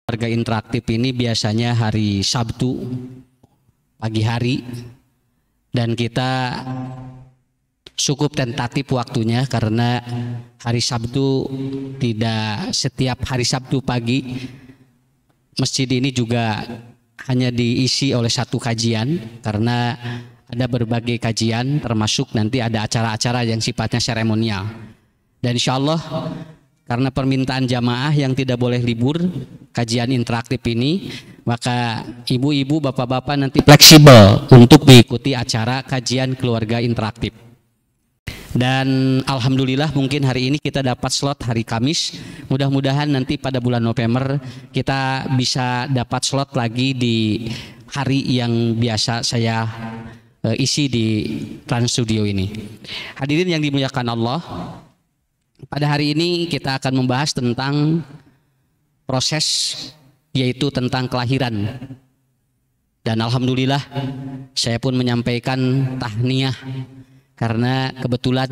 Keluarga interaktif ini biasanya hari Sabtu pagi hari dan kita cukup tentatif waktunya karena hari Sabtu tidak setiap hari Sabtu pagi. Masjid ini juga hanya diisi oleh satu kajian karena ada berbagai kajian, termasuk nanti ada acara-acara yang sifatnya seremonial. Dan insya Allah, karena permintaan jamaah yang tidak boleh libur kajian interaktif ini, maka ibu-ibu, bapak-bapak nanti fleksibel untuk mengikuti acara kajian keluarga interaktif. Dan alhamdulillah, mungkin hari ini kita dapat slot hari Kamis. Mudah-mudahan nanti pada bulan November kita bisa dapat slot lagi di hari yang biasa saya isi di Trans Studio ini. Hadirin yang dimuliakan Allah, pada hari ini kita akan membahas tentang proses, yaitu tentang kelahiran. Dan alhamdulillah, saya pun menyampaikan tahniah karena kebetulan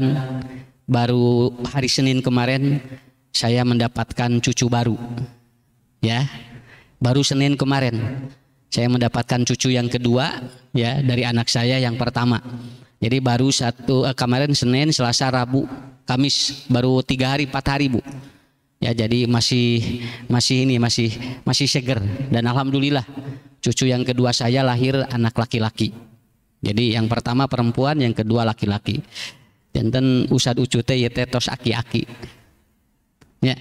baru hari Senin kemarin saya mendapatkan cucu baru. Ya. Baru Senin kemarin saya mendapatkan cucu yang kedua ya, dari anak saya yang pertama. Jadi baru satu kemarin Senin, Selasa, Rabu, Kamis, baru 3 hari, 4 hari, Bu. Ya, jadi masih masih ini masih masih seger dan alhamdulillah cucu yang kedua saya lahir anak laki-laki. Jadi yang pertama perempuan, yang kedua laki-laki. Janten usad ucu teh teh tos aki-aki. Ya.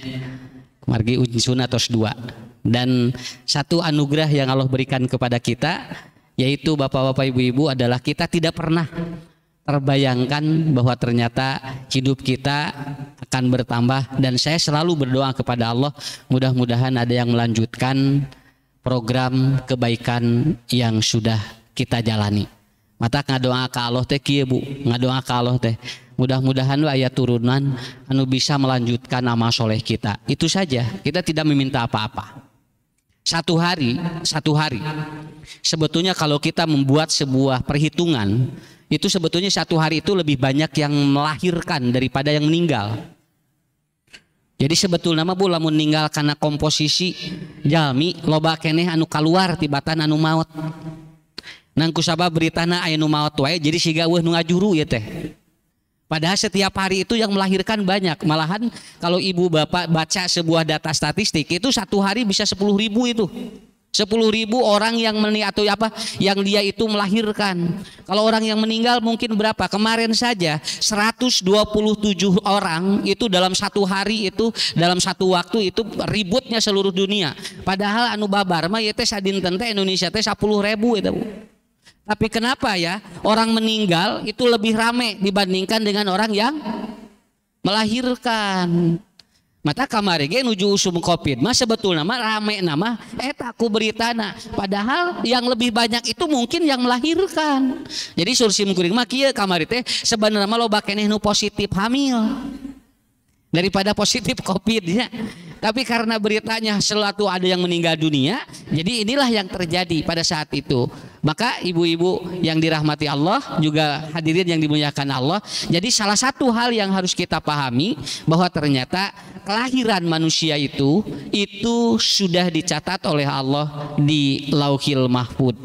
Margi uncuna tos dua. Dan satu anugerah yang Allah berikan kepada kita, yaitu bapak-bapak, ibu-ibu, adalah kita tidak pernah terbayangkan bahwa ternyata hidup kita akan bertambah, dan saya selalu berdoa kepada Allah, mudah-mudahan ada yang melanjutkan program kebaikan yang sudah kita jalani. Matak ngadoa ka Allah teh kieu, Bu, ngadoa ka Allah teh mudah-mudahan aya turunan anu bisa melanjutkan amal soleh kita. Itu saja, kita tidak meminta apa-apa. Satu hari, satu hari. Sebetulnya kalau kita membuat sebuah perhitungan, itu sebetulnya satu hari itu lebih banyak yang melahirkan daripada yang meninggal. Jadi sebetulnya mah, Bu, lamun meninggal karena komposisi jalmi loba keneh anu keluar tibatan anu maut. Ngan kusabab beritana aya nu maot wae, jadi siga euweuh nu ngajuru ya teh. Padahal setiap hari itu yang melahirkan banyak. Malahan kalau ibu bapak baca sebuah data statistik, itu satu hari bisa 10 ribu itu. 10 ribu orang yang atau apa yang dia itu melahirkan. Kalau orang yang meninggal mungkin berapa? Kemarin saja 127 orang itu dalam satu hari, itu dalam satu waktu itu ributnya seluruh dunia. Padahal anu babar mah ya teh sadinten teh Indonesia teh 10 ribu itu. Tapi kenapa ya orang meninggal itu lebih rame dibandingkan dengan orang yang melahirkan? Matak kamari ge nuju usum Covid mah sebetulnya mah rame nama eta ku beritana. Padahal yang lebih banyak itu mungkin yang melahirkan. Jadi saur sim kuring mah kieu, kamari teh sebenarnya mah loba keneh nu positif hamil daripada positif Covid ya. Tapi karena beritanya selalu ada yang meninggal dunia, jadi inilah yang terjadi pada saat itu. Maka ibu-ibu yang dirahmati Allah, juga hadirin yang dimuliakan Allah. Jadi salah satu hal yang harus kita pahami bahwa ternyata kelahiran manusia itu sudah dicatat oleh Allah di Lauhil Mahfud.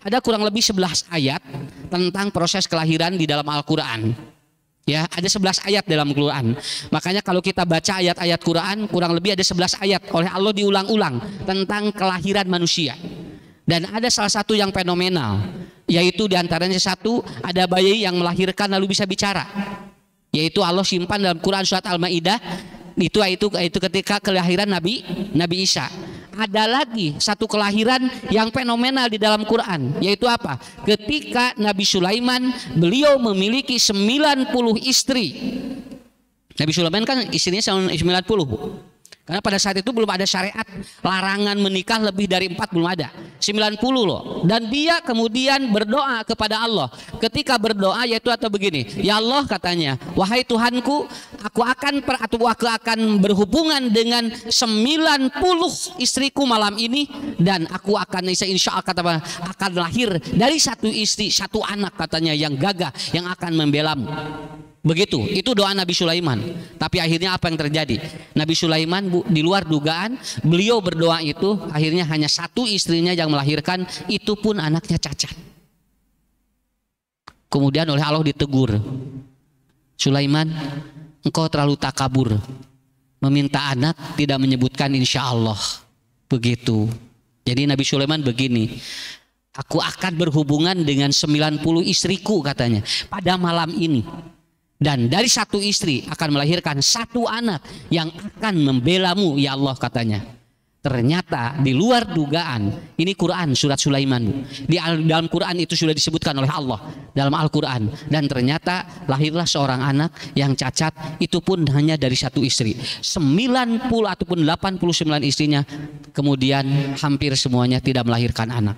Ada kurang lebih 11 ayat tentang proses kelahiran di dalam Al-Qur'an. Ya, ada 11 ayat dalam Quran. Makanya kalau kita baca ayat-ayat Quran, kurang lebih ada 11 ayat oleh Allah diulang-ulang tentang kelahiran manusia. Dan ada salah satu yang fenomenal, yaitu diantaranya satu, ada bayi yang melahirkan lalu bisa bicara. Yaitu Allah simpan dalam Quran surat Al-Maidah itu ketika kelahiran Nabi Nabi Isa. Ada lagi satu kelahiran yang fenomenal di dalam Quran, yaitu apa? Ketika Nabi Sulaiman, beliau memiliki 90 istri. Nabi Sulaiman kan istrinya 90, Bu. Karena pada saat itu belum ada syariat larangan menikah lebih dari empat, belum ada. 90 loh. Dan dia kemudian berdoa kepada Allah. Ketika berdoa yaitu atau begini, "Ya Allah," katanya, "wahai Tuhanku, aku akan per, atau aku akan berhubungan dengan 90 istriku malam ini dan aku akan insya Allah," kata, "akan lahir dari satu istri satu anak," katanya, "yang gagah yang akan membelamu." Begitu, itu doa Nabi Sulaiman. Tapi akhirnya apa yang terjadi? Nabi Sulaiman, Bu, di luar dugaan, beliau berdoa itu akhirnya hanya satu istrinya yang melahirkan, itu pun anaknya cacat. Kemudian oleh Allah ditegur. Sulaiman, engkau terlalu takabur. Meminta anak tidak menyebutkan insya Allah. Begitu. Jadi Nabi Sulaiman begini, aku akan berhubungan dengan 90 istriku katanya pada malam ini. Dan dari satu istri akan melahirkan satu anak yang akan membelamu ya Allah katanya. Ternyata di luar dugaan, ini Quran surat Sulaiman. Di dalam Quran itu sudah disebutkan oleh Allah dalam Al-Quran. Dan ternyata lahirlah seorang anak yang cacat, itu pun hanya dari satu istri. 90 ataupun 89 istrinya kemudian hampir semuanya tidak melahirkan anak.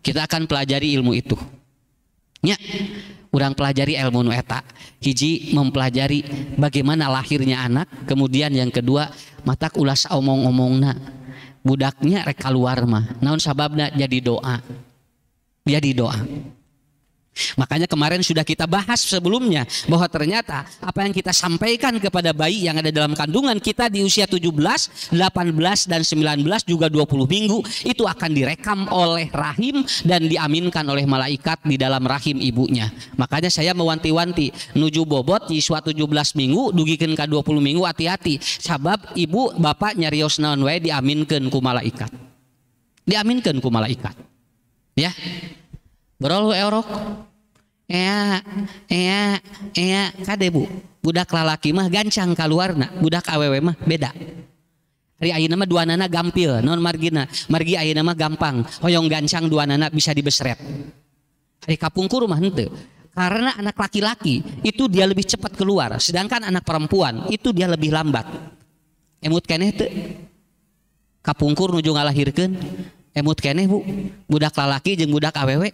Kita akan pelajari ilmu itu. Ya, urang pelajari ilmu nu eta. Hiji, mempelajari bagaimana lahirnya anak, kemudian yang kedua matak ulah omong-omongna. Budaknya rek keluar mah. Naon sababna? Jadi doa. Jadi doa. Makanya kemarin sudah kita bahas sebelumnya bahwa ternyata apa yang kita sampaikan kepada bayi yang ada dalam kandungan kita di usia 17, 18, dan 19 juga 20 minggu itu akan direkam oleh rahim dan diaminkan oleh malaikat di dalam rahim ibunya. Makanya saya mewanti-wanti nuju bobot yuswa 17 minggu dugikeun ka 20 minggu hati-hati, sabab ibu bapak nyarios naon wae diaminkeun ku malaikat. Diaminkeun ku malaikat. Ya. Berolu erok. Ea, ea, ea, kade bu. Budak lalaki mah gancang kaluarna, budak awewe mah beda. Ari ayeuna mah duanana gampil, non margina. Margi ayeuna mah gampang, hoyong gancang duanana bisa dibesret. Ari kapungkur mah henteu. Karena anak laki-laki itu dia lebih cepat keluar, sedangkan anak perempuan itu dia lebih lambat. Emut keneh teu? Kapungkur nuju ngalahirkeun, emut keneh bu. Budak lalaki jeung budak awewe.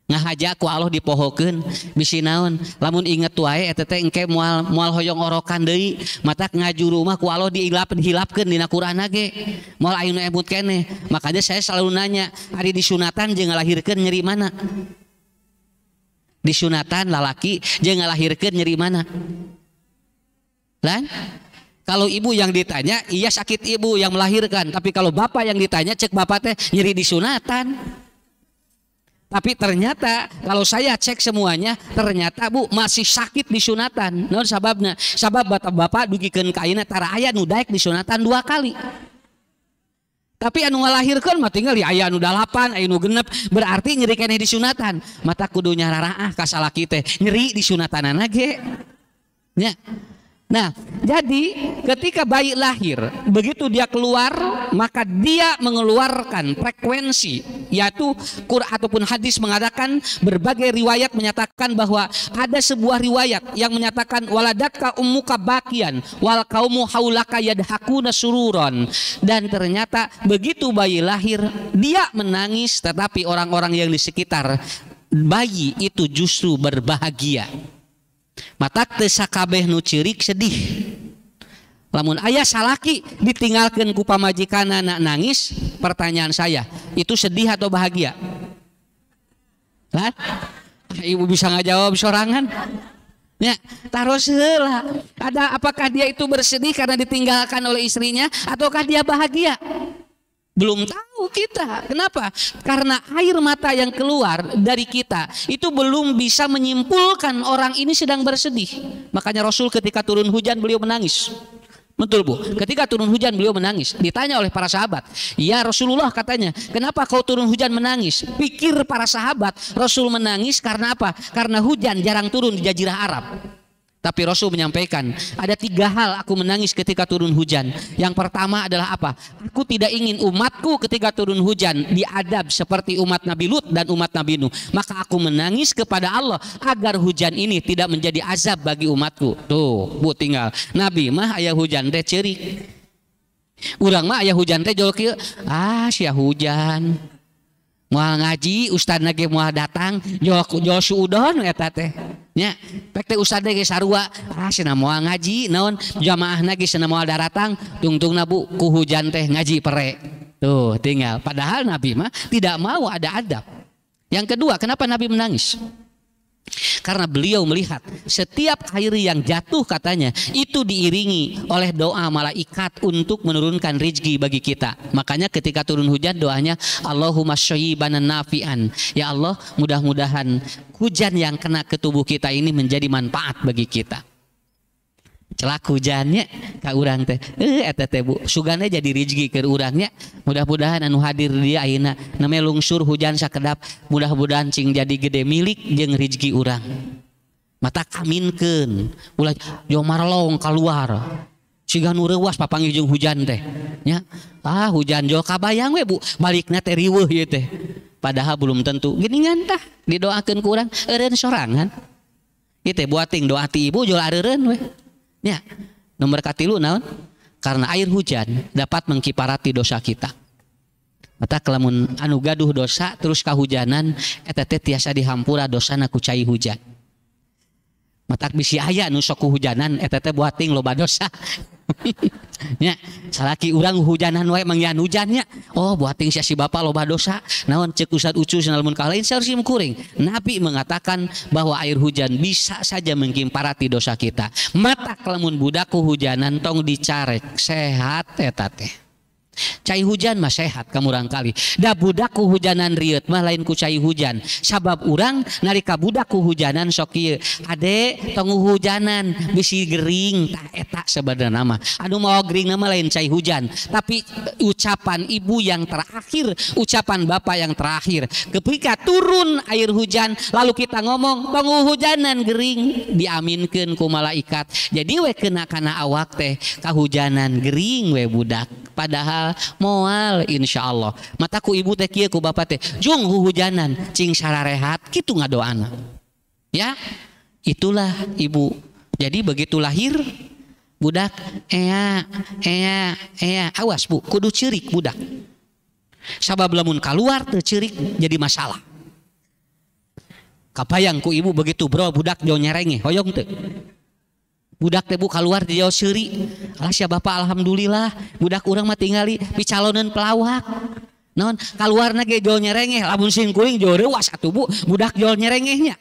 Ngahaja ku Allah dipohokeun bisi naon, lamun inget wae eta teh engke moal moal hoyong orokan deui, matak ngajuru mah ku Allah dihilapkeun dina Quran ge moal aya nu emut keneh. Makanya saya selalu nanya, ari disunatan jeung ngalahirkeun nyeri mana? Disunatan lalaki jeung ngalahirkeun nyeri mana? Lan kalau ibu yang ditanya, iya sakit ibu yang melahirkan, tapi kalau bapak yang ditanya, cek bapak teh nyeri disunatan. Tapi ternyata kalau saya cek semuanya, ternyata bu masih sakit disunatan. Naon sababna? Sabab bapak dugikeun ka ayeuna tara aya nu daek disunatan 2 kali. Tapi anu ngalahirkeun mah tinggal di aya anu 8, aya nu 6, berarti nyeri keneh disunatan. Mata kudu nyararaah ka salaki teh, nyeri disunatanana ge. Nya. Nah, jadi ketika bayi lahir, begitu dia keluar, maka dia mengeluarkan frekuensi, yaitu Quran ataupun hadis mengatakan, berbagai riwayat menyatakan bahwa ada sebuah riwayat yang menyatakan waladatka ummuka bakian wal kaumu haulaka yadhakuna sururon. Dan ternyata begitu bayi lahir, dia menangis, tetapi orang-orang yang di sekitar bayi itu justru berbahagia. Matak teu sakabeh nu ceurik sedih. Lamun aya salaki ditinggalkeun ku pamajikanna nangis, pertanyaan saya, itu sedih atau bahagia? Lah, ibu bisa ngajawab sorangan? Ya, taruh heula. Ada apakah dia itu bersedih karena ditinggalkan oleh istrinya ataukah dia bahagia? Belum tahu kita. Kenapa? Karena air mata yang keluar dari kita itu belum bisa menyimpulkan orang ini sedang bersedih. Makanya Rasul ketika turun hujan beliau menangis. Betul bu, ketika turun hujan beliau menangis. Ditanya oleh para sahabat, ya Rasulullah katanya, kenapa kau turun hujan menangis? Pikir para sahabat, Rasul menangis karena apa? Karena hujan jarang turun di Jazirah Arab. Tapi Rasul menyampaikan, ada 3 hal aku menangis ketika turun hujan. Yang pertama adalah apa? Aku tidak ingin umatku ketika turun hujan diadab seperti umat Nabi Lut dan umat Nabi Nuh. Maka aku menangis kepada Allah agar hujan ini tidak menjadi azab bagi umatku. Tuh, bu tinggal. Nabi mah aya hujan teh ceurik. Urang mah aya hujan teh jol kieu, ah sia hujan. Moal ngaji, ustadna ge moal datang, jol jol suudon eta teh. Nya, pek teh ustad ge sarua, ah cenah moal ngaji naon, jamaahna ge cenah moal daratang, tungtungna bu ku hujan teh ngaji pere. Tuh, tinggal. Padahal Nabi mah tidak mau ada adab. Yang kedua, kenapa Nabi menangis? Karena beliau melihat setiap air yang jatuh katanya itu diiringi oleh doa malaikat untuk menurunkan rizki bagi kita. Makanya ketika turun hujan doanya Allahumma shayyiban nafi'an. Ya Allah, mudah-mudahan hujan yang kena ke tubuh kita ini menjadi manfaat bagi kita. Celak hujannya ka urang teh. Eta teh Bu, sugana jadi rizki ke urangnya. Mudah-mudahan anu hadir dia ayeuna namanya lungsur hujan sakedap, mudah-mudahan cing jadi gede milik jeung rizki urang. Mata kaminkeun, ulah jo marlong keluar. Siga nu reuwas papanggih jeung hujan teh. Nya, ah hujan jo kabayang we Bu, balikna teh riweuh ieu teh. Padahal belum tentu. Geuningan tah didoakeun ku urang eureun sorangan. Ieu teh buating doa ti ibu jo areureun we. Ya, nomor katilu naon? Karena air hujan dapat mengkiparati dosa kita. Mata kelamun anu gaduh dosa terus kahujanan eta teh tiasa dihampura dosana ku cai hujan. Matak bisi aya nu sok hujanan eta teh buating loba dosa. Nya, salaki urang hujanan wae manggihan hujannya. Oh, buating sia si bapa loba dosa. Naon ceuk Ustad Ucu cenah lamun kalain saur kuring. Nabi mengatakan bahwa air hujan bisa saja mengkimparati dosa kita. Matak lamun budak hujanan tong dicarek, sehat eta teh. Cai hujan mah sehat ka murangkali. Da budak ku hujanan rieut mah lain ku cai hujan. Sabab urang nalika budak ku hujanan sok ieu. Ade tong hujanan bisi gering tah eta sebenarna mah. Anu mau gering mah lain cai hujan, tapi ucapan ibu yang terakhir, ucapan bapak yang terakhir. Ketika turun air hujan lalu kita ngomong tong hujanan gering, diaminkeun ku malaikat. Jadi we kena kana awak teh kahujanan gering we budak. Padahal moal insyaallah. Mata ku ibu teh kieu ku bapak teh jung hujanan cing sararehat kitu ngadoana. Ya, itulah ibu. Jadi begitu lahir budak ea ea ea, awas Bu, kudu ceurik budak. Sabab lamun kaluar teu ceurik jadi masalah. Kabayang ku ibu begitu bro budak jauh nyerenge hoyong teu. Budak teh Bu keluar di jauh seuri. Alah sia bapak alhamdulillah budak urang mah tingali picaloneun pelawak. Naon kaluarna ge jauh nyerengeh lamun sing kuring jauh reuwas atuh Bu, budak jauh nyerengehnya.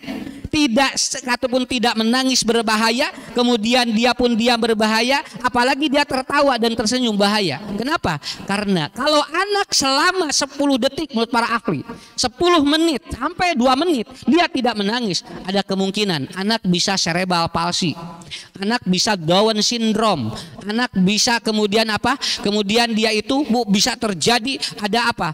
Tidak ataupun tidak menangis berbahaya, kemudian dia pun diam berbahaya, apalagi dia tertawa dan tersenyum bahaya. Kenapa? Karena kalau anak selama 10 detik menurut para ahli, 10 menit sampai 2 menit dia tidak menangis, ada kemungkinan anak bisa cerebral palsy, anak bisa Down syndrome, anak bisa kemudian apa? Kemudian dia itu Bu bisa terjadi ada apa?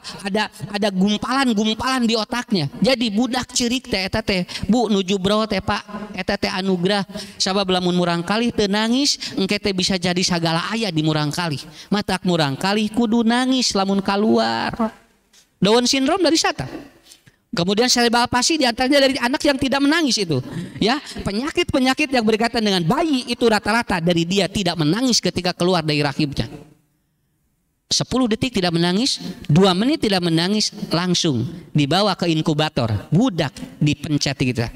Ada gumpalan-gumpalan di otaknya. Jadi budak ceurik teh eta teh Bu nuju bro teh Pak, eta teh anugerah. Sabab lamun murangkalih teu nangis, engke teh bisa jadi sagala aya di murangkalih. Matak murangkalih kudu nangis lamun kaluar. Down syndrome dari sata. Kemudian cerebral palsy diantaranya dari anak yang tidak menangis itu. Ya, penyakit-penyakit yang berkaitan dengan bayi itu rata-rata dari dia tidak menangis ketika keluar dari rahimnya. 10 detik tidak menangis, 2 menit tidak menangis, langsung dibawa ke inkubator. Budak dipencet gitu.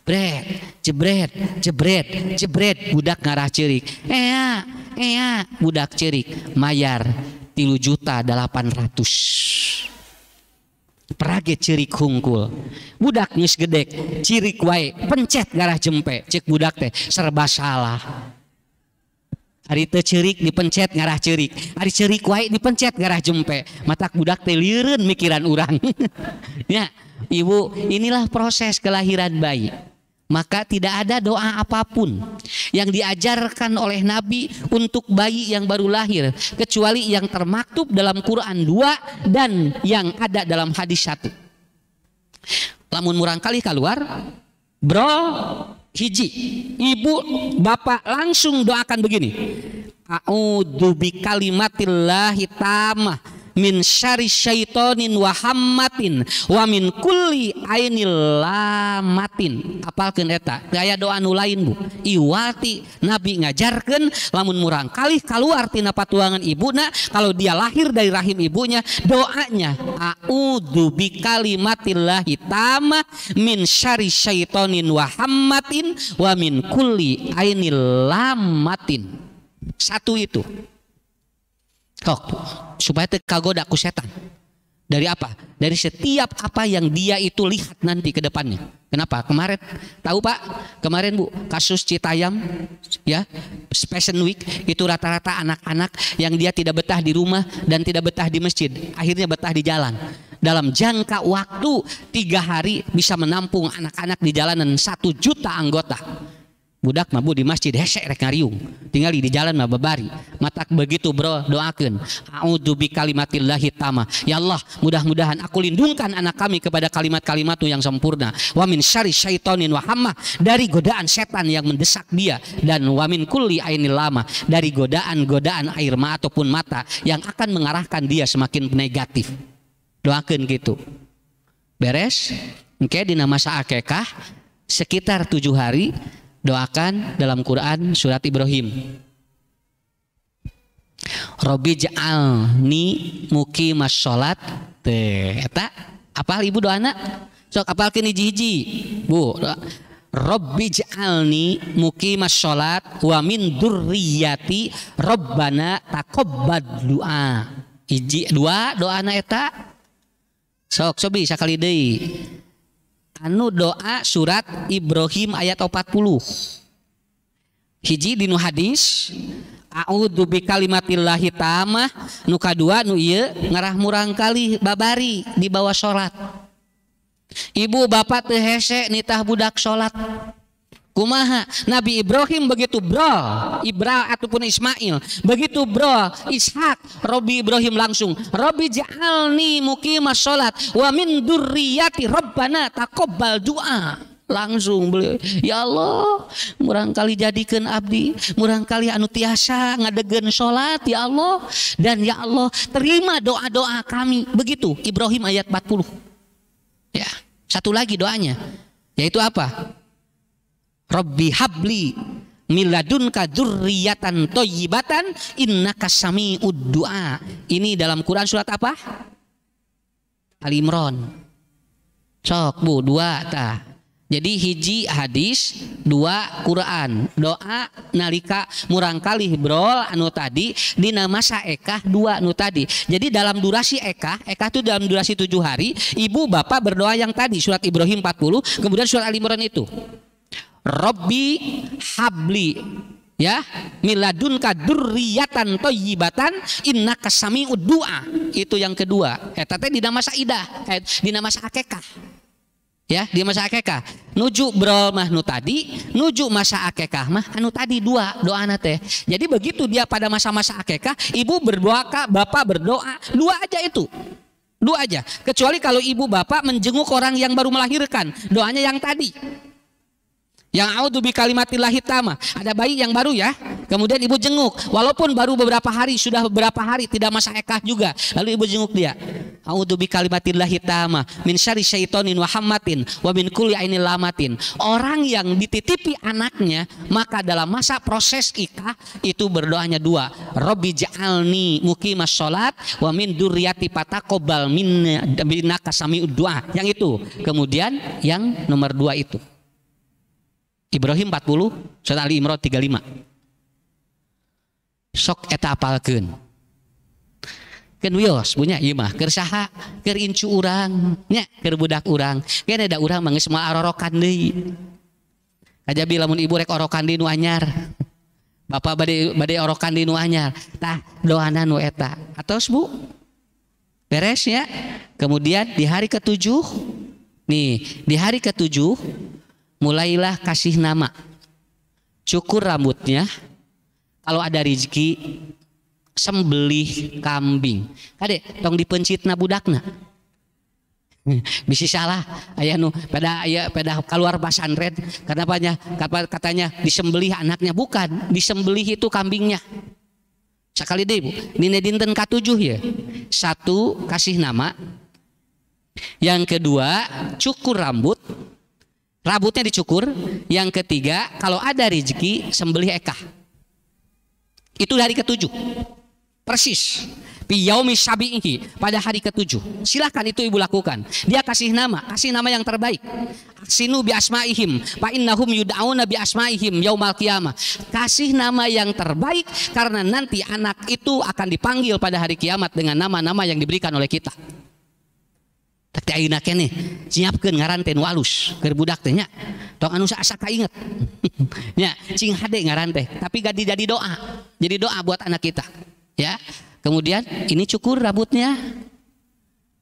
Bret, jebret, jebret, jebret, budak ngarah ceurik. Ea, ea, budak ceurik, mayar 3.800.000. Perage ceurik hungkul. Budak geus gedek, ceurik wae, pencet ngarah jempe, ceuk budak teh serba salah. Ari teu ceurik dipencet ngarah ceurik, ari ceurik wae dipencet ngarah jempe. Matak budak teh lieureun mikiran urang. Ya, Ibu, inilah proses kelahiran bayi. Maka tidak ada doa apapun yang diajarkan oleh Nabi untuk bayi yang baru lahir kecuali yang termaktub dalam Quran 2 dan yang ada dalam hadis 1. Lamun murangkalih keluar, bro hiji, ibu bapak langsung doakan begini. A'udzu bikalimatillahi tammah min syarri syaitonin wa hammatin wa min kulli ainil lamatin. Apalkeun eta? Teu aya doa nu lain Bu. Iwati Nabi ngajarkeun lamun murangkalih kaluar tina patuangan ibuna, kalau dia lahir dari rahim ibunya, doanya a'udzu bikalimatillahi tammah min syarri syaitonin wa hammatin wa min kulli ainil lamatin. Satu itu. Kok supaya teu kagoda ku setan. Dari apa? Dari setiap apa yang dia itu lihat nanti ke depannya. Kenapa? Kemarin, tahu Pak? Kemarin Bu, kasus Citayam, ya, Fashion Week itu rata-rata anak-anak yang dia tidak betah di rumah dan tidak betah di masjid, akhirnya betah di jalan. Dalam jangka waktu 3 hari bisa menampung anak-anak di jalanan 1 juta anggota. Budak mah, Bu, di masjid hese rek ngariung, tinggal di jalan mah babari. Matak begitu, bro, doakeun. A'udzu bikalimatillahi tamah. Ya Allah, mudah-mudahan aku lindungkan anak kami kepada kalimat-kalimatmu yang sempurna. Wa min syarri syaitonin wa hammah, dari godaan setan yang mendesak dia, dan wa min kulli ainil lamah, dari godaan-godaan air mata ataupun mata yang akan mengarahkan dia semakin negatif. Doakeun gitu. Beres? Oke, dina masa akekah sekitar 7 hari doakan dalam Quran surat Ibrahim. Robbi ja'alni muqimas sholat teh eta apal ibu doana? Sok apalkeun hiji-hiji, Bu. Robbi ja'alni muqimas sholat wa min dzurriyyati robbana taqabbal du'a. Hiji, dua doana eta. Sok cobi sakali deui, anu doa surat Ibrahim ayat 40. Hiji dinu hadis, a'udzu bikalimatillahi tamah. Nu kadua nu ieu ngarah murangkalih babari di bawah salat. Ibu bapak teu hese nitah budak salat. Kumaha Nabi Ibrahim begitu bro Ibra ataupun Ismail, begitu bro Ishak, Robi Ibrahim langsung Robi ja'alni muqimas sholat wa min dzurriyyati robbana taqabbal du'a. Langsung beliau, ya Allah, murangkalih jadikan abdi murangkalih anu tiasa ngadegkeun salat, ya Allah, dan ya Allah, terima doa-doa kami. Begitu Ibrahim ayat 40, ya. Satu lagi doanya yaitu apa? Robbi habli min ladunka dzurriyatan thayyibatan innaka sami'ud du'a. Ini dalam Quran surat apa? Ali Imran. Sok, Bu, dua tah. Jadi hiji hadis, dua Quran. Doa nalika murangkalih brol anu tadi dina masa ekah, dua anu tadi. Jadi dalam durasi ekah, ekah itu dalam durasi 7 hari, ibu bapak berdoa yang tadi surat Ibrahim 40, kemudian surat Ali Imran itu. Robbi habli, ya, min ladunka dzurriyatan thayyibatan innaka sami'ud du'a. Itu yang kedua. Eta teh dina masa idah, dina masa akekah. Ya, di masa akekah. Nuju brol mah nu tadi, nuju masa akekah mah anu tadi, dua doa teh. Jadi begitu dia pada masa-masa akekah, ibu berdoa, bapak berdoa, dua aja itu. Dua aja. Kecuali kalau ibu bapak menjenguk orang yang baru melahirkan, doanya yang tadi. Yang a'udzu bikalimatillahi tamah. Ada bayi yang baru, ya. Kemudian ibu jenguk, walaupun baru beberapa hari, sudah beberapa hari tidak masa ekah juga. Lalu ibu jenguk dia. A'udzu bikalimatillahi tamah min syarri syaitonin wa hammatin wa min kulli ainil lamatin. Orang yang dititipi anaknya, maka dalam masa proses ikah itu berdoanya dua. Robbi ja'alni muqimas sholat wa min dzurriyyati fataqabbal minna innaka sami'ud du'a. Yang itu. Kemudian yang nomor dua itu. Ibrahim 40, surat Ali Imran 35. Sok eta apalkeun. Keun wios punya ieu mah keur saha? Keur incu urang nya, keur budak urang. Kene da urang mah geus moal arorokan deui. Kajabi lamun ibu rek orokan deui nu anyar. Bapak bade bade orokan deui nu anyar. Tah, doana nu eta. Atos, Bu? Beres ya? Kemudian di hari ketujuh nih, di hari ketujuh mulailah kasih nama. Cukur rambutnya. Kalau ada rezeki sembelih kambing. Kade, tong dipencitna budakna. Bisi salah aya nu pada aya pada keluar pasantren kenapanya katanya disembelih anaknya. Bukan disembelih, itu kambingnya. Sekali deh, Bu, dina dinten katujuh ya. Satu, kasih nama. Yang kedua, cukur rambut, rambutnya dicukur. Yang ketiga, kalau ada rezeki sembelih ekah. Itu hari ketujuh persis. Fi yaumi sabi'ihi, pada hari ketujuh. Silahkan itu ibu lakukan. Dia kasih nama, kasih nama yang terbaik. Ahsinu bi asmaihim fa innahum yud'auna bi asmaihim yaumal qiyamah. Kasih nama yang terbaik karena nanti anak itu akan dipanggil pada hari kiamat dengan nama-nama yang diberikan oleh kita. Tapi ayeuna keneh nyiapkeun ngaran teh nu alus keur budak teh nya. Tong anu asa kainget. Nya, cing hade ngaran teh, tapi gak jadi doa. Jadi doa buat anak kita. Ya. Kemudian ini cukur rambutnya.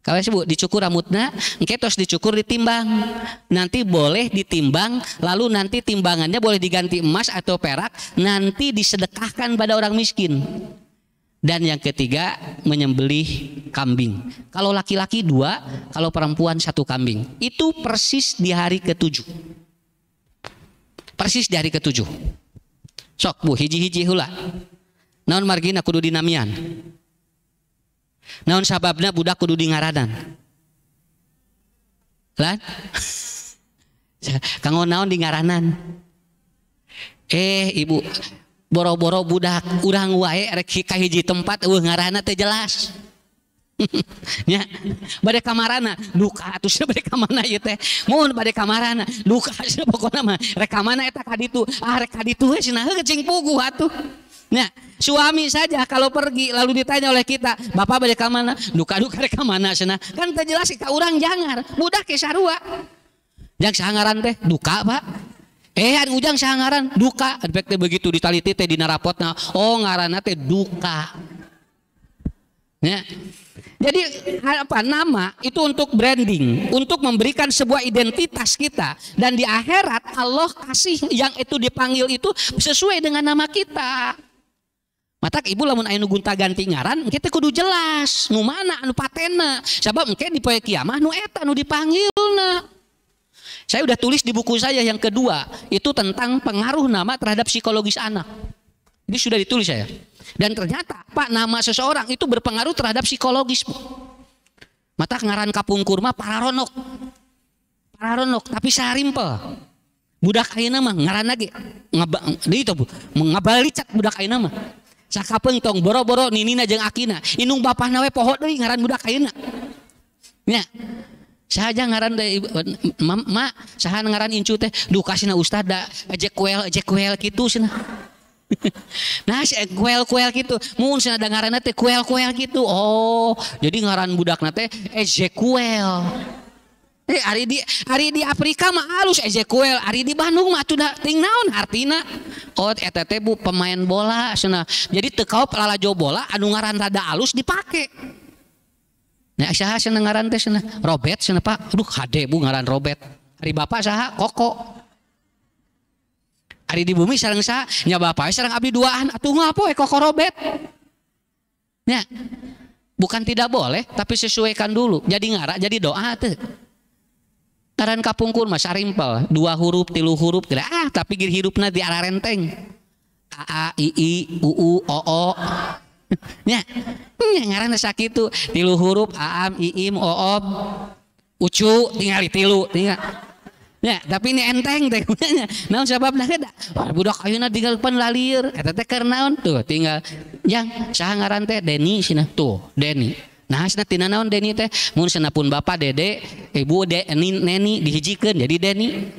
Kalau Bu dicukur rambutnya, engke tos dicukur ditimbang. Nanti boleh ditimbang, lalu nanti timbangannya boleh diganti emas atau perak, nanti disedekahkan pada orang miskin. Dan yang ketiga menyembelih kambing. Kalau laki-laki 2, kalau perempuan 1 kambing. Itu persis di hari ke-7. Persis di hari ke-7. Sok Bu, hiji-hiji heula. Naon margina kudu dinamian? Naon sababna budak kudu dingaranan? Lan? Kanggo naon dingaranan? Ibu, boro-boro budak urang wae rek ka hiji tempat eueuh ngaranna teh jelas. Nya, bade kamarana duka atuh sia bade ka mana ieu teh. Mun bade kamarana duka sia pokona mah rek ka mana eta ka ditu. Ah rek ka ditu we cenah heuh cing puguh atuh. Nya, suami saja kalau pergi lalu ditanya oleh kita, "Bapak bade ka mana?" Duka-duka rek ka mana cenah. Kan teu jelas ka urang jangar, budak ge sarua. Jang saha ngaran teh? Duka, Pak. Ari Ujang saha ngaran? Duka. Efek teh begitu ditaliti teh dina rapotna. Oh, ngaranna teh duka. Ya. Jadi apa nama itu untuk branding, untuk memberikan sebuah identitas kita, dan di akhirat Allah kasih yang itu dipanggil itu sesuai dengan nama kita. Matak ibu lamun aya nu gonta-ganti ngaran, engke teh kudu jelas nu mana anu patena. Sabab engke di poe kiamah nu eta nu dipanggilna. Saya udah tulis di buku saya yang kedua, itu tentang pengaruh nama terhadap psikologis anak. Ini sudah ditulis saya. Dan ternyata Pak, nama seseorang itu berpengaruh terhadap psikologis, Bu. Mata ngaran kapungkur mah pararonok. Pararonok tapi sarimpel. Budak ayeuna mah ngaranna ge itu Bu, ngabalicat budak ayeuna mah. Sakapeung tong boro-boro ninina jeung akina, indung bapana we poho deui ngaran budak ayeuna. Nya. Saha ngaran teh ma, saha ngaran incu teh? Duh kasina ustad da ejek kuel kitu cenah. Nah, si kuel-kuel gitu. Mun cenah da ngaranna teh kuel-kuel gitu. Oh, jadi ngaran budakna teh Ezekiel. Ari di Afrika mah halus Ezekiel, ari di Bandung mah atuh da ting naon artina? Oh, eta teh Bu pemain bola cenah. Jadi teu kaop lalajo bola anu ngaran rada alus dipake. Nah, saha cenah ngaran teh cenah? Robert cenah Pak. Aduh, hade Bu ngaran Robert. Ari bapak saha? Koko. Ari di bumi sareng saha? Nya bapak sareng abdi duaan atuh ngapo we Koko Robert. Nya. Bukan tidak boleh, tapi sesuaikan dulu. Jadi ngaran, jadi doa teh. Ngaran kapungkur mah sarimpel, 2 huruf, 3 huruf, geura ah tapi gir hirupna di arah renteng. A A I I U U O O. Nya, nya ngaranna sakitu, 3 huruf A Am I Im O Om. Ucu tinggal tilu, tinggal. Ya, tapi ini enteng teh nya. Naon sababna da? Wah, budak ayeuna tinggal pan lalieur. Eta teh keur naon tuh tinggal jang saha ngaran teh Deni cenah tuh, Deni. Nah, cenah tina naon Deni teh? Mun cenah pun bapak Dede, ibu De, Neni dihijikeun jadi Deni.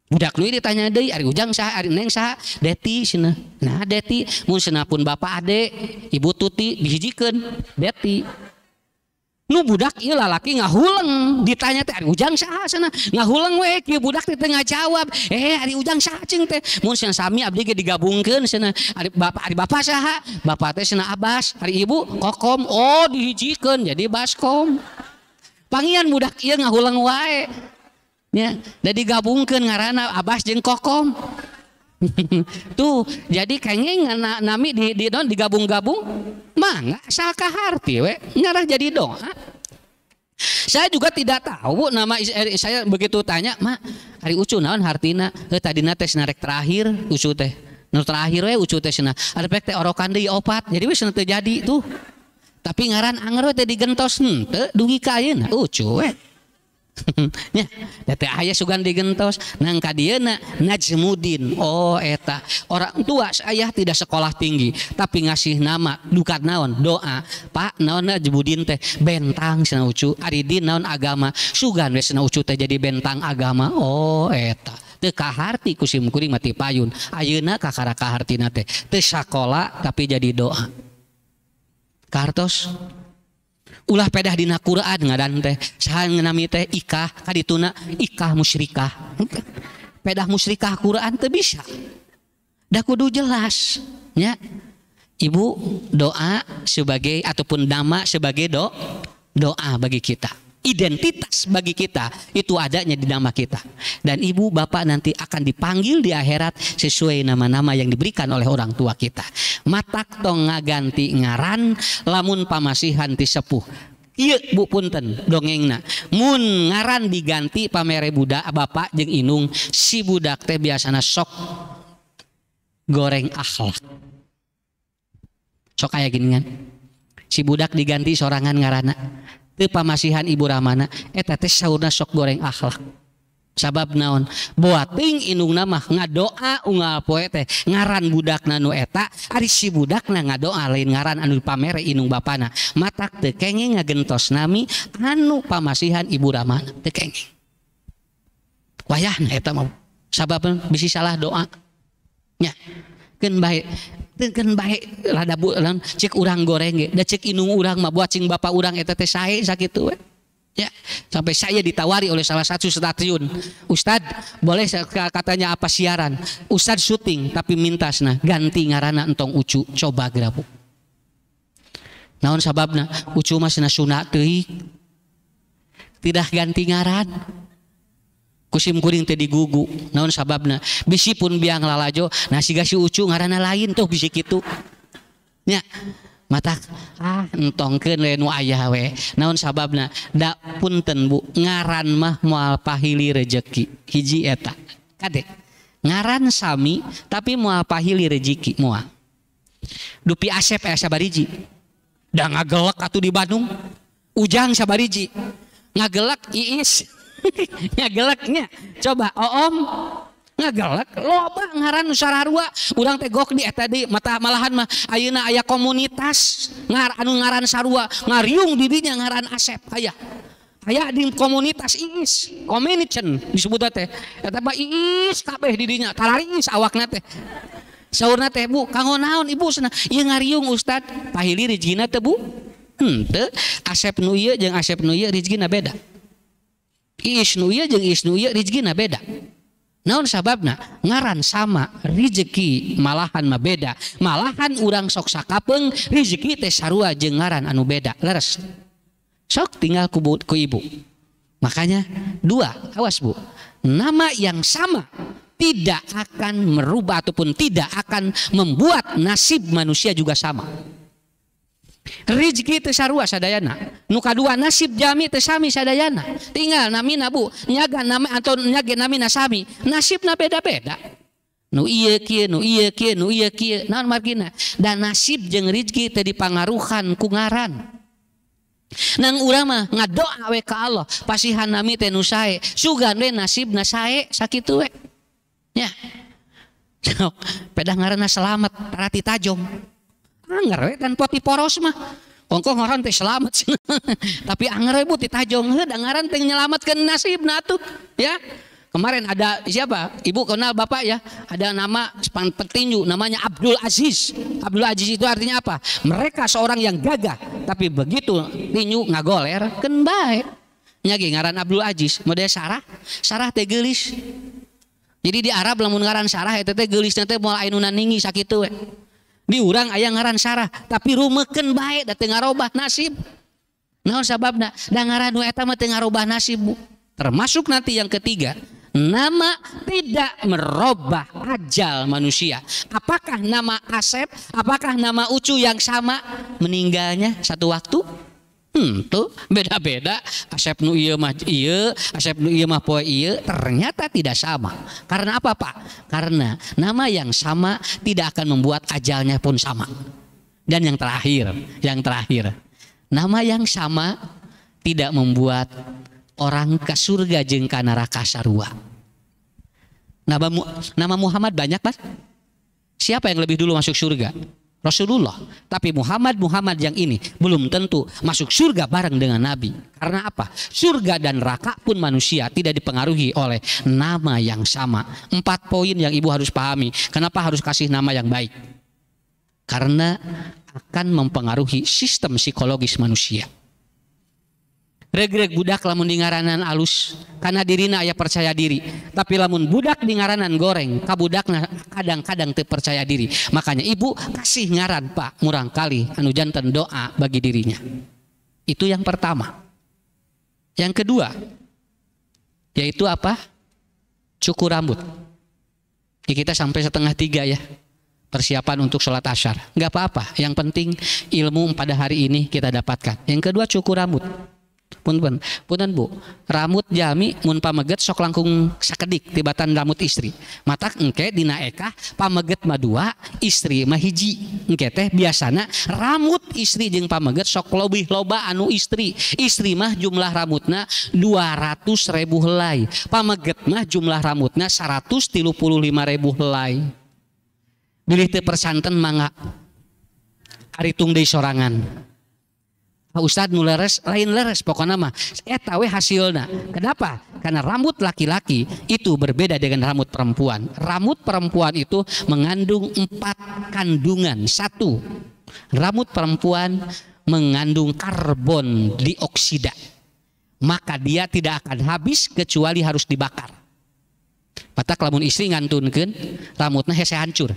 Budak nu ditanya deui ari Ujang saha, ari Neng saha? Deti cenah. Nah, Deti mun cenah pun bapak Ade, ibu Tuti dihijikeun Deti. Nu budak ieu lalaki ngahuleng ditanya teh ari Ujang saha cenah ngahuleng we kieu budak teh teu ngajawab. Ari Ujang saha cing teh? Mun cenah sami abdi ge digabungkeun cenah. Ari bapak saha? Bapak teh cenah Abbas, ari ibu Kokom. Oh, dihijikeun jadi Baskom. Pangian budak ieu ngahuleng wae. Nya, da digabungkeun ngaranna Abbas jeung Kokom. Tuh, jadi kenging nami di don digabung-gabung mah nggak asal kaharti we ngarah jadi doa. Saya juga tidak tahu Bu nama saya begitu tanya, "Ma, ari Ucu naon hartina?" Heuh tadina teh cenah rek terakhir Ucu teh. Nu terakhir we Ucu teh cenah. Ari pek teh orokan deui opat. Jadi we cenah teu jadi tuh. Tapi ngaran anger we teh digentos henteu dugi ka ayeuna Ucu we. Nya, da teh aya sugan digentos nang ka dieuna Najmudin. Oh eta orang tua saya tidak sekolah tinggi tapi ngasih nama dukat naon doa. Pak naon Najmudin teh bentang cenah Ucu, ari din naon agama. Sugan we cenah Ucu teh jadi bentang agama. Oh eta teu kaharti ku sim kuring mati payun. Ayeuna kakara kahartina teh teu sakola tapi jadi doa. Kartos Ulah pedah dina Quran ngaran teh saha nami teh Ikah kadituna Ikah musyrikah. Pedah musyrikah Quran teu bisa. Da kudu jelas nya. Ibu, doa sebagai ataupun nama sebagai doa bagi kita. Identitas bagi kita itu adanya di nama kita. Dan ibu bapak nanti akan dipanggil di akhirat sesuai nama-nama yang diberikan oleh orang tua kita. Matak tong ngaganti ngaran lamun pamasihan ti sepuh. Ieu Bu, punten dongengna. Mun ngaran diganti pamere budak bapak jeung indung, si budak teh biasana sok goreng akhlak. Sok aya gini kan. Si budak diganti sorangan ngaranna. Teu pamasihan ibu ramana, eta teh saurna sok goreng akhlak. Sabab naon? Boa teuing indungna mah ngadoa unggal poe teh ngaran budakna nu eta, ari si budakna ngadoa lain ngaran anu dipamere indung bapana. Matak teu kenging ngagentos nami anu pamasihan ibu ramana, teu kenging. Wayahna eta mah sabab bisi salah doa. Nya, keun bae, keun bae rada bu, cek urang goreng ge, da cek indung urang mah buat cing bapak urang eta teh sae sakitu we. Ya, sampai saya ditawari oleh salah satu stasiun, "Ustad, boleh," katanya, "apa siaran? Ustad syuting, tapi minta sana ganti ngarana entong Ucu, coba gerabu." Naon sababna? Ucu mah cenah sunat teuing. Tidak ganti ngaran. Kusim kuring teh digugu. Naon sababna? Bisi pun biang lalajo, nah siga si Ucu ngaranna lain tuh bisi kitu. Nya, matak ah entongkeun we nu aya we. Naon sababna? Da punten Bu, ngaran mah moal pahili rejeki. Hiji eta. Kade. Ngaran sami tapi moal pahili rejeki moal. Dupi Asep aya sabariji. Da ngagelek atuh di Bandung. Ujang sabariji. Ngagelek Iis. Ngageleknya. Coba Oom ngagelek loba ngaran nu sararua. Urang teh gok di eta di mata malahan mah ayeuna aya komunitas ngar anu ngaran sarua ngariung di dinya ngaran Asep aya. Aya di komunitas Iis, community disebut teh. Eta mah Iis kabeh di dinya, tarariis awakna teh. Saurna teh, "Bu, kanggo naon Ibu?" Cenah. "Ieu ngariung, Ustad." Pahili rezekina teh, Bu? Henteu. Asep nu ieu jeung Asep nu ieu rezekina beda. Iis nu ieu jeung Iis nu ieu rezekina beda. Naon sababna? Ngaran sama, rezeki malahan mah beda. Malahan urang sok sakapeung rezeki teh sarua jeung ngaran anu beda. Leres. Sok tinggal ku, ku ibu. Makanya dua, awas Bu. Nama yang sama tidak akan merubah ataupun tidak akan membuat nasib manusia juga sama. Rezeki teu sarua sadayana. Nu kadua, nasib jalmi teu sami sadayana. Tinggal namina Bu, nyaga nami atau nyaga namina sami, nasibna beda-beda. Nu ieu kieu, nu ieu kieu, nu ieu kieu. Naon margina? Dan nasib jeung rezeki teu dipangaruhan ku ngaran. Nang urang mah ngadoa we ka Allah, pasihan nami teh nu sae, sugan we nasibna sae sakitu we. Ya. Sok, pedah ngaranna Selamat, tarati tajong. Anger we tanpa tiporos mah. Ongkoh ngaran teh Selamat. Tapi anger we Bu titajong, heuh ngaran teh nyelamatkeun nasibna atuh, ya. Kemarin ada siapa? Ibu kenal bapak ya? Ada nama petinju namanya Abdul Aziz. Abdul Aziz itu artinya apa? Mereka seorang yang gagah, tapi begitu tinju ngagoler, keun bae. Nya ge ngaran Abdul Aziz, model Sarah, Sarah teh geulis. Jadi di Arab lamun ngaran Sarah eta teh geulisna teh moal aya nu nandingi sakitu we. Di urang aya ngaran Sarah, tapi rumekeun bae da teu ngarobah nasib. Naon sababna? Da ngaran nu eta mah teu ngarobah nasib, Bu. Termasuk nanti yang ketiga, nama tidak merubah ajal manusia. Apakah nama Asep, apakah nama Ucu yang sama meninggalnya satu waktu? Tuh beda-beda. Asep nu ieu mah ieu, Asep nu ieu mah poe ieu, ternyata tidak sama. Karena apa, Pak? Karena nama yang sama tidak akan membuat ajalnya pun sama. Dan yang terakhir, nama yang sama tidak membuat orang ke surga jeung ka neraka sarua. Nama Muhammad banyak, Pak. Siapa yang lebih dulu masuk surga? Rasulullah. Tapi Muhammad Muhammad yang ini belum tentu masuk surga bareng dengan Nabi. Karena apa? Surga dan neraka pun manusia tidak dipengaruhi oleh nama yang sama. Empat poin yang ibu harus pahami. Kenapa harus kasih nama yang baik? Karena akan mempengaruhi sistem psikologis manusia. Regreg budak lamun dingaranan alus karena dirina aya percaya diri. Tapi lamun budak dingaranan goreng, ka budakna kadang-kadang teu percaya diri. Makanya ibu kasih ngaran pak murangkali anu janten doa bagi dirinya. Itu yang pertama. Yang kedua, yaitu apa? Cukur rambut. Ya, kita sampai 2:30 ya. Persiapan untuk sholat asyar. Nggak apa-apa. Yang penting ilmu pada hari ini kita dapatkan. Yang kedua, cukur rambut. Punten, punten bu, rambut jalmi mun pameget sok langkung sakedik tibatan rambut istri. Matak engke dina ekah pameget mah dua, istri mah hiji. Engke teh biasana rambut istri jeung pameget sok lobih loba anu istri. Istri mah jumlah rambutna 200.000 helai, pameget mah jumlah rambutna 135.000 helai. Bilih teu persanten mangga aritung deui sorangan. Pak Ustadz nu leres, lain leres pokoknya mah eta we hasilna. Kenapa? Karena rambut laki-laki itu berbeda dengan rambut perempuan. Rambut perempuan itu mengandung 4 kandungan. 1, rambut perempuan mengandung karbon dioksida. Maka dia tidak akan habis kecuali harus dibakar. Matak lamun istri ngantunkeun rambutna hese hancur.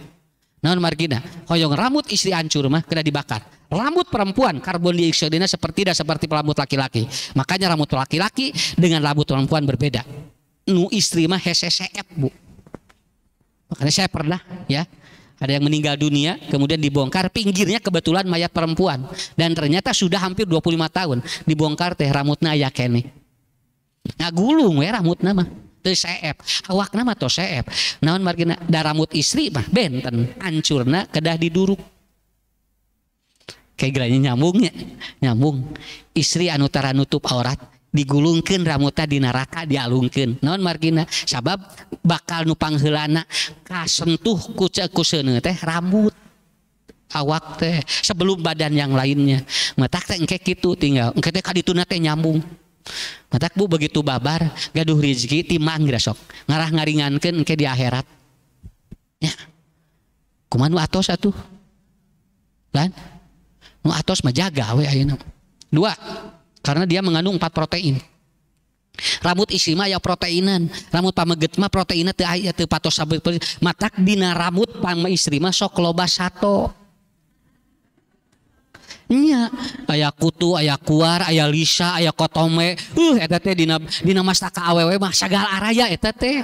Naon margina? Hoyong rambut istri hancur mah kena dibakar. Rambut perempuan karbon dioksida seperti tidak seperti rambut laki-laki. Makanya rambut laki-laki dengan rambut perempuan berbeda. Nu istri mah hese seep bu. Makanya saya pernah ya, ada yang meninggal dunia kemudian dibongkar pinggirnya kebetulan mayat perempuan dan ternyata sudah hampir 25 tahun dibongkar teh rambutna aya keneh. Ngagulung we rambutna mah. Teu seep, awakna mah tos seep. Naon margina? Da rambut istri mah benten, hancurna kedah diduruk. Kayak geranya nyambungnya, nyambung. Istri anu tara nutup aurat digulungkeun rambutna di neraka dialungkeun. Naon margina? Sabab bakal nu pangheulana kasentuh ku seuneu teh rambut awak teh sebelum badan yang lainnya. Matak teh engke kitu tinggal, engke teh kadituna teh nyambung. Matak bu begitu babar gaduh rezeki timang geura sok ngarah ngaringankeun engke di akhirat. Ya. Kumaha nu atos atuh? Lan? Nu atos mah jaga we ayeuna. 2, karena dia mengandung 4 protein. Rambut istri mah aya proteinan, rambut pameget mah proteinna teu aya teu patos sabet. Matak dina rambut pame istri mah sok loba sato. Nya, aya kutu, aya kuar, aya lisa, aya kotome. Eta teh dina mastaka awewe mah sagala araya eta teh.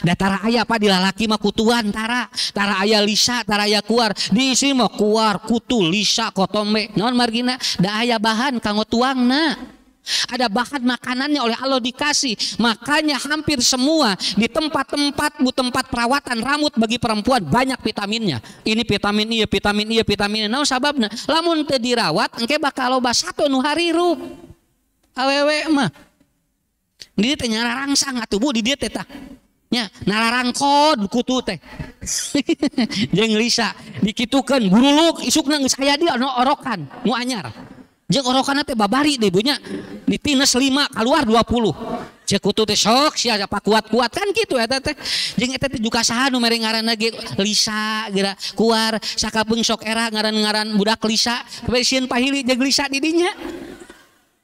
Da tara aya apa di lalaki mah kutuan tara, tara aya lisa, tara aya kuar. Di istri mah kuar, kutu, lisa, kotome. Naon margina? Da aya bahan kanggo tuangna. Ada bahan makanannya oleh Allah dikasih. Makanya hampir semua di tempat-tempat bu tempat perawatan rambut bagi perempuan banyak vitaminnya. Ini vitamin ieu, vitamin ieu, vitamin ieu. Naon sababna? Lamun teu dirawat engke bakal loba sato nu harirup. Awewe mah. Di dieu teh nyararangsang atuh bu di dieu teh tah. Nya nararangkod kutu teh. Jeung lisa dikitukeun guruluk isukna geus aya dia nu orokan, nu anyar. Jeung orokanna teh babari deui bu nya. Ditines 5 keluar 20. Ceuk kutu teh sok sia apa kuat-kuat kan kitu eta teh. Jeung eta teh juga saha nu mere ngaranna ge Lisa geura kuar sakapeung sok era ngaran-ngaran budak Lisa, sieun pahili jeung Lisa di dinya.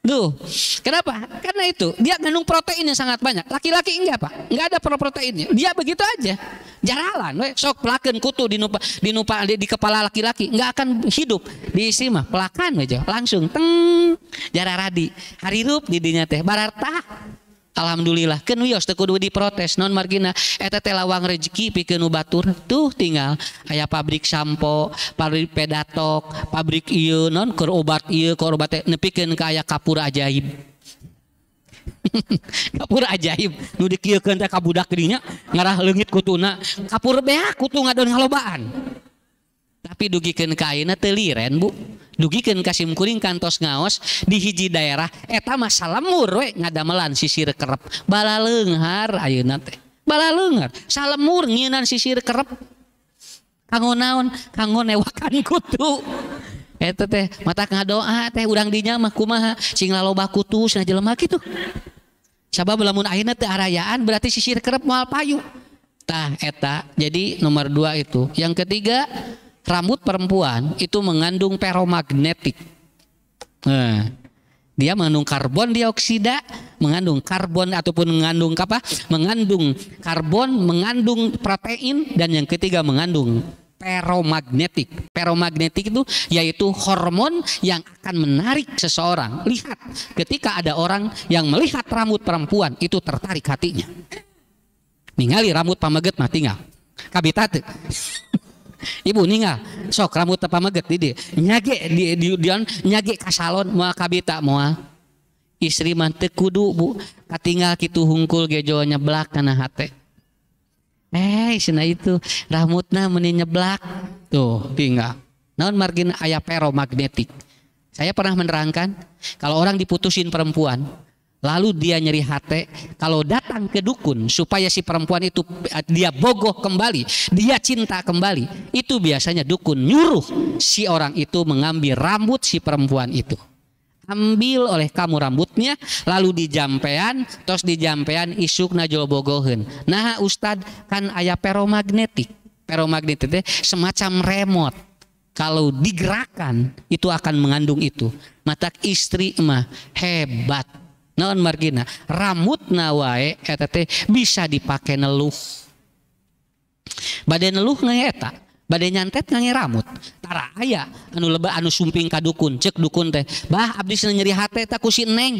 Duh, kenapa? Karena itu dia mengandung protein yang sangat banyak. Laki-laki enggak pak, enggak ada proteinnya. Dia begitu aja, jaralan. We. Sok pelakan kutu di nupa, di nupa di kepala laki-laki, enggak akan hidup. Di istri mah pelakan aja, langsung teng jararadi. Harirup di dinya teh barartah. Alhamdulillah, keun wios teu kudu diprotes non margina eta teh lawang rezeki pikeun nu batur. Tuh tinggal aya pabrik sampo, pabrik pedatok, pabrik ieu non keur obat ieu keur obat teh nepikeun ka aya kapur ajaib. Kapur ajaib nu dikieukeun teh ka budak dinya ngarah leungit kutuna, kapur beak kutu ngadon ngalobaan. Tapi dugikeun ka ayeuna teu liren bu. Dugikeun ka simkuring kantos ngaos di hiji daerah eta mah salemur we ngadamelan sisir kerep balaleunghar ayeuna teh balaleunghar salemur ngieunan sisir kerep kanggo naon kanggo newakan kutu eta teh mata ngadoa teh urang dinya mah kumaha sing laloba kutu cenah jelema kitu sabab lamun ayeuna teu arayaan berarti sisir kerep moal payu tah eta. Jadi nomor 2 itu. Yang ketiga, rambut perempuan itu mengandung feromagnetik. Nah, Dia mengandung karbon dioksida, mengandung karbon ataupun mengandung apa? Mengandung karbon, mengandung protein, dan yang ketiga mengandung feromagnetik. Feromagnetik itu yaitu hormon yang akan menarik seseorang. Lihat, ketika ada orang yang melihat rambut perempuan itu tertarik hatinya. Ningali rambut pameget mah tinggal. Kabita teu? Ibu ningal sok rambut pameget di dieu. Nyage di nyage ka salon moal kabita moal. Istri mah teu kudu, Bu, katinggal kitu hungkul gejo nyeblak kana hate. Cenah itu rambutna meuni nyeblak tuh tinggal. Naon margin aya feromagnetik. Saya pernah menerangkan kalau orang diputusin perempuan lalu dia nyeri hate, kalau datang ke dukun supaya si perempuan itu dia bogoh kembali, dia cinta kembali, itu biasanya dukun nyuruh si orang itu mengambil rambut si perempuan itu. Ambil oleh kamu rambutnya, lalu dijampean, tos dijampean isuk najol bogoheun. Nah ustad kan aya feromagnetik. Feromagnetik teh semacam remote. Kalau digerakkan itu akan mengandung itu. Matak istri mah hebat. Naon margina rambutna wae eta teh bisa dipake neluh. Bade neluh ngange eta, bade nyantet ngange rambut. Tara aya anu leba anu sumping ka dukun, cek dukun teh, "Bah abdi cenah nyeri hate eta ku si Neng.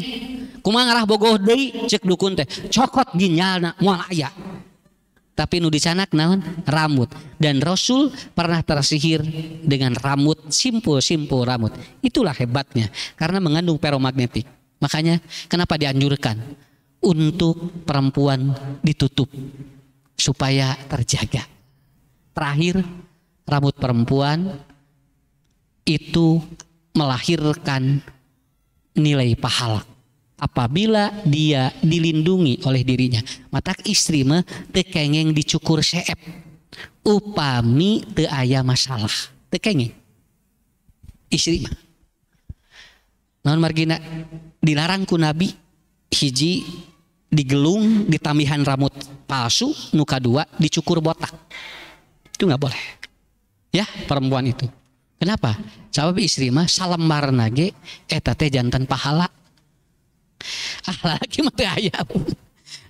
Kumaha ngarah bogoh deui?" Cek dukun teh, "Cokot ginjalna moal aya." Tapi nu dicanak naon? Rambut. Dan Rasul pernah tersihir dengan rambut, simpul-simpul rambut. Itulah hebatnya karena mengandung feromagnetik. Makanya kenapa dianjurkan untuk perempuan ditutup supaya terjaga. Terakhir, rambut perempuan itu melahirkan nilai pahala apabila dia dilindungi oleh dirinya. Matak istri mah teu kengeng dicukur seep upami teu aya masalah. Teu kengeng istri mah. Naon margina dilarang ku Nabi hiji digelung ditambihan rambut palsu, nu kadua dicukur botak. Itu nggak boleh. Ya, perempuan itu. Kenapa? Sebab istri mah salembarna ge eta teh janten pahala. Ah, lalaki mah teu aya.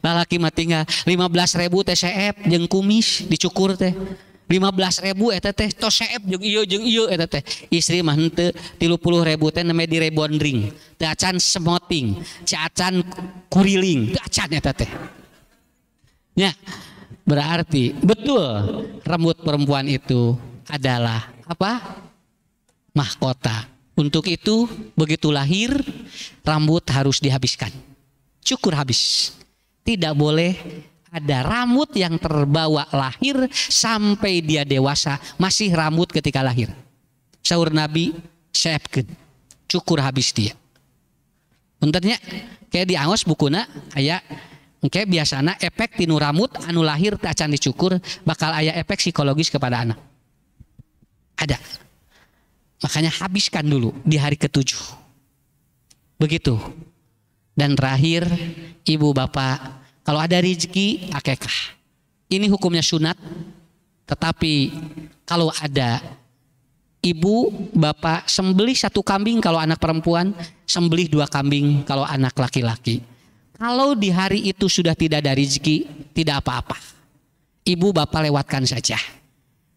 Lalaki mah tinggal 15.000 teh seep jeung kumis dicukur teh. 15.000 eta teh tos seep jeung ieu eta teh. Istri mah henteu 30.000 teh namanya direbondring. Teu acan smoothing, teu acan kuriling, teu acan eta teh. Ya, berarti betul rambut perempuan itu adalah apa? Mahkota. Untuk itu begitu lahir rambut harus dihabiskan. Cukur habis. Tidak boleh ada rambut yang terbawa lahir sampai dia dewasa masih rambut ketika lahir. Saur Nabi seepkeun. Cukur habis dia. Puntennya kayak diangos bukuna aya engke biasana efek tinu rambut anu lahir teu acan dicukur bakal aya efek psikologis kepada anak. Ada. Makanya habiskan dulu di hari ke-7. Begitu. Dan terakhir, ibu bapak, kalau ada rezeki akekah. Ini hukumnya sunat. Tetapi kalau ada ibu bapak sembelih 1 kambing kalau anak perempuan, sembelih 2 kambing kalau anak laki-laki. Kalau di hari itu sudah tidak ada rezeki, tidak apa-apa. Ibu bapak lewatkan saja.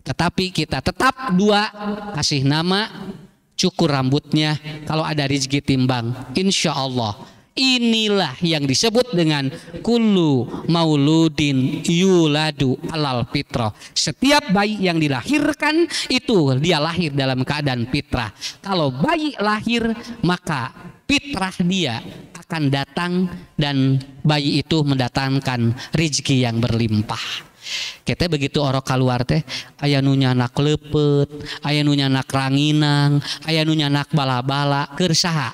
Tetapi kita tetap 2 kasih nama, cukur rambutnya. Kalau ada rezeki timbang, insya Allah. Inilah yang disebut dengan kullu mauludin yuladu alal fitrah. Setiap bayi yang dilahirkan itu dia lahir dalam keadaan fitrah. Kalau bayi lahir maka fitrah dia akan datang dan bayi itu mendatangkan rezeki yang berlimpah. Kita begitu orok keluar teh aya nu nyanak leupeut, aya nu nyanak ranginang, aya nu nyanak bala-bala keur saha?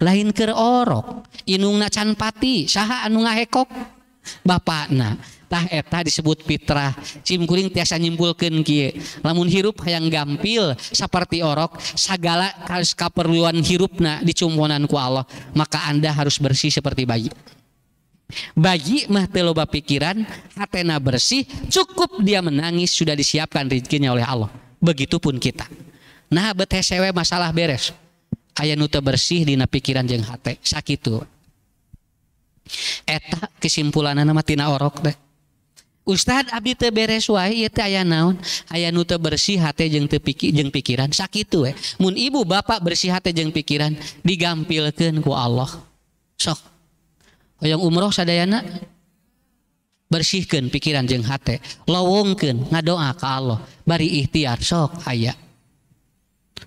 Lain keur orok, inungna can pati, saha anu ngahekok? Bapakna. Tah eta disebut fitrah. Cim kuring tiasa nyimpulkeun kieu. Lamun hirup hayang gampil saperti orok, sagala kaperluan hirupna dicumponan ku Allah, maka Anda harus bersih seperti bayi. Bayi mah teu loba pikiran, hatena bersih, cukup dia menangis sudah disiapkan rezekinya oleh Allah. Begitupun kita. Nah, bet hesewe masalah beres. Aya nu teu bersih dina pikiran jeung hate. Sakitu. Eta kesimpulanna mah tina orok teh. Ustad abdi teu beres wae ieu teh aya naon? Aya nu teu bersih hate jeung teu jeung pikiran. Sakitu we. Mun ibu bapak bersih hate jeung pikiran digampilkeun ku Allah. Sok. Hoyong umroh sadayana bersihkeun pikiran jeung hate, lowongkeun ngadoa ka Allah, bari ikhtiar sok aya.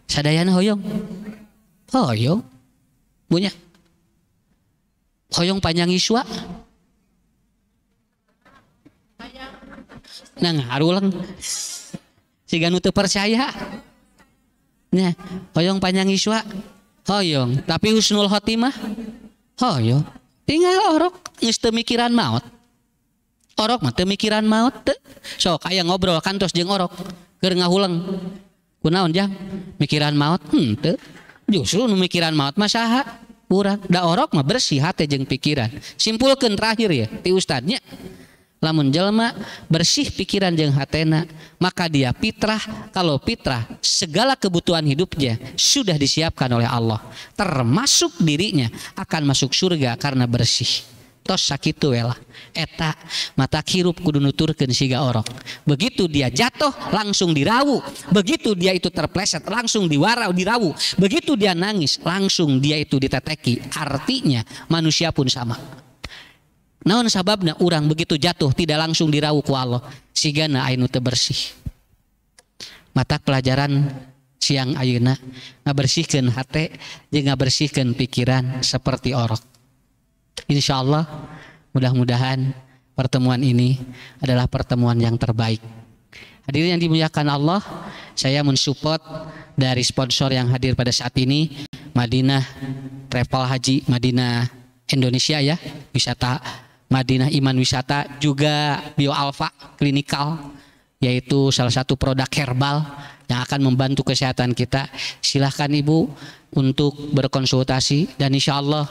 Sadayana hoyong. Hoyong. Punya. Hoyong panjang yuswa. Nah ngarulang. Siga nu teu percaya. Nya, hoyong panjang yuswa. Hoyong, tapi husnul khotimah hoyong. Tinggal orok geus teu mikiran maot. Orok mah teu mikiran maot teu. Sok aya ngobrol kantos jeung orok keur ngahuleng. Kunaon jang? Mikiran maot henteu. Justru nu mikiran maot mah saha? Urang. Da orok mah bersih hate jeung pikiran. Simpulkeun terakhir ya ti ustadnya. Lamun jelema bersih pikiran jeung hatena, maka dia fitrah. Kalau fitrah, segala kebutuhan hidupnya sudah disiapkan oleh Allah, termasuk dirinya akan masuk surga karena bersih. Tos sakitu we lah. Eta mata hirup kudu nuturkeun siga orok. Begitu dia jatuh langsung dirawu, begitu dia itu terpleset langsung diwarau dirawu, begitu dia nangis langsung dia itu diteteki. Artinya manusia pun sama. Naon sababna urang begitu jatuh tidak langsung dirawu ku Allah, sigana aya nu teu bersih. Mata pelajaran siang ayeuna ngabersihkeun hate jeung ngabersihkeun pikiran seperti orok. Insya Allah mudah-mudahan pertemuan ini adalah pertemuan yang terbaik. Hadirin yang dimuliakan Allah, saya mensupport dari sponsor yang hadir pada saat ini, Madinah Travel Haji Madinah Indonesia ya, wisata Madinah Iman Wisata, juga Bio Alfa Clinical, yaitu salah satu produk herbal yang akan membantu kesehatan kita. Silahkan Ibu untuk berkonsultasi, dan insya Allah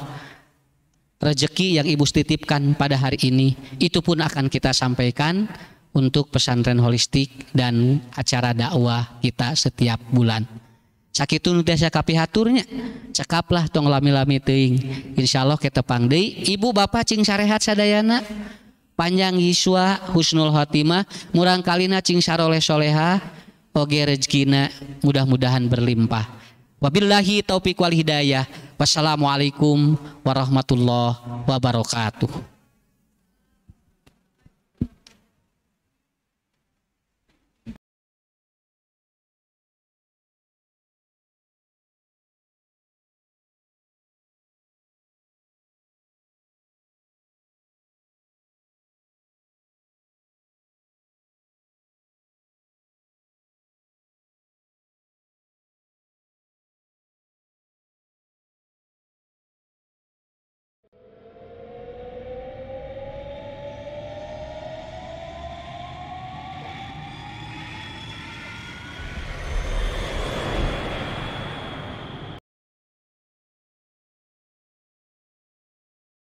rezeki yang Ibu titipkan pada hari ini itu pun akan kita sampaikan untuk pesantren holistik dan acara dakwah kita setiap bulan. Sakitu nu tiasa kapihaturnya, cekaplah tong lami-lami teuing. Insyaallah ketepang deui. Ibu bapak cing sarehat sadayana, panjang yuswa, husnul khotimah, murang kalina cing saroleh soleha, oge rezekina mudah-mudahan berlimpah. Wabillahi taufik wal hidayah. Wassalamualaikum warahmatullahi wabarakatuh.